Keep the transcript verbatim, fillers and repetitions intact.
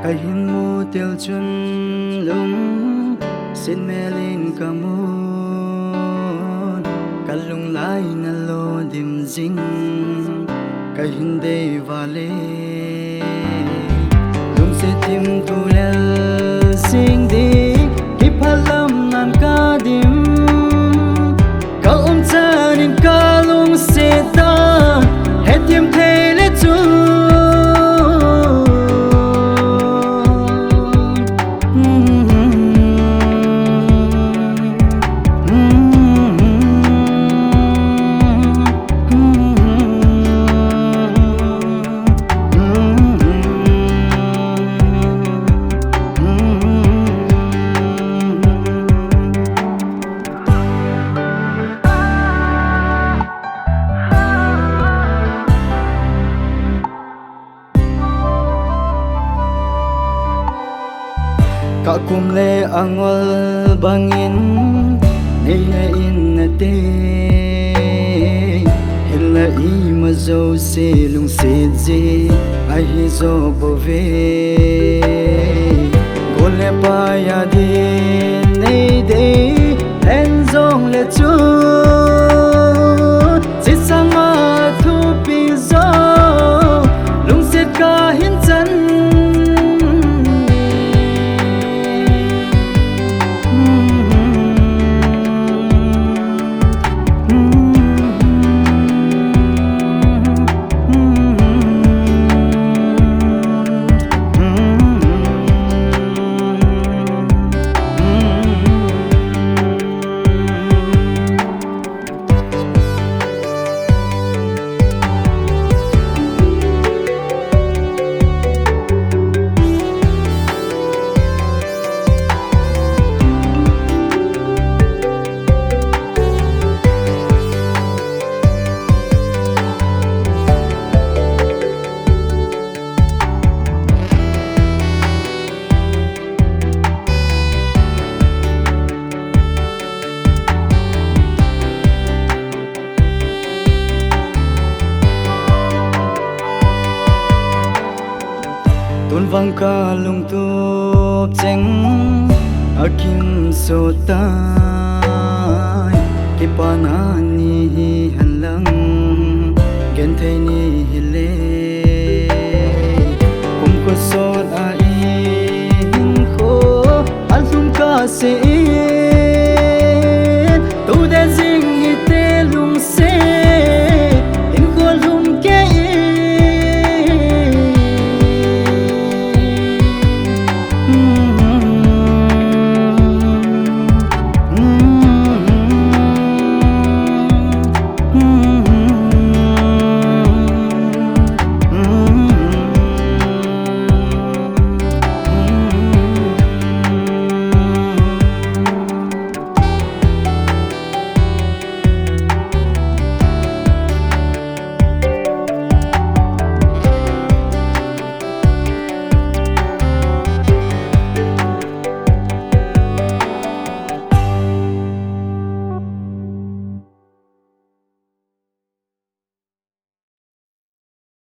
Kahin mu til chun lungset melin kamun, kalung laina lo dim jing kahin dei vale. Lungset thim tu lel jing ding, kiphalam nan kadim, ka umchan in kalungset a, hethem thei le chun. Ka kum le angol bangin nei le in nate, hinla ima jouse lungset ji ahi jo bouve. Gol le pai a din nei dei len jong le chu, chesang ma thupi jo lungset kahin chan. Tun vang ka lungtup cheng akim so tai, kipana